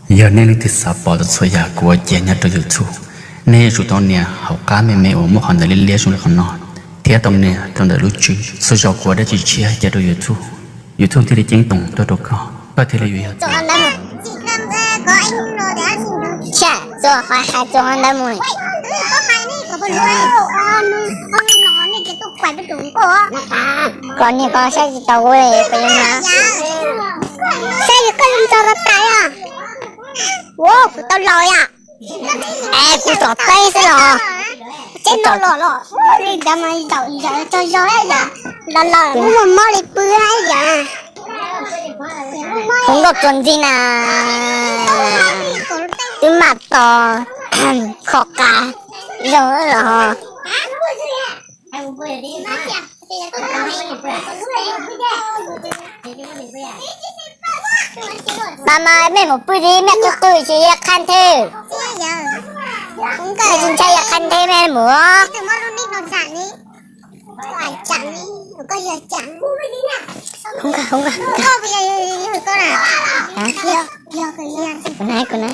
Yog nej leej twg xav pom tau txhua yam kuv ua cia nyob rau YouTube, nej yuav tsum tau nias hauv qab me me uas muaj qhov ntawv liab liab zoo li qhov no, thiab tau nias rau ntawm lub tswb. Txhua zaus kuv ua dab tsi tshiab cia rau YouTube, YouTube thiaj li ceeb toom tuaj rau koj, koj thiaj li yuav yog. Koj niag ko saib tsis tau kuv li, koj yuav na. Saib koj yuav tso tau tas os. Ua kuv tau laus yom. Es kuv tsom teeb xwb los. Tseeb tau los los. Li ntawd mas zaum zaum tso zog yom. Los los kuv muaj mob li pw yom. Kuv nkauj txuas ntxiv na. Twb mam tos kho qab zoo los. Mas mas mej mus pw li, mej qw qw tsis yog qha ntheb. Tsis ntshai yog qha ntheb mej mus. Kuv na, kuv na.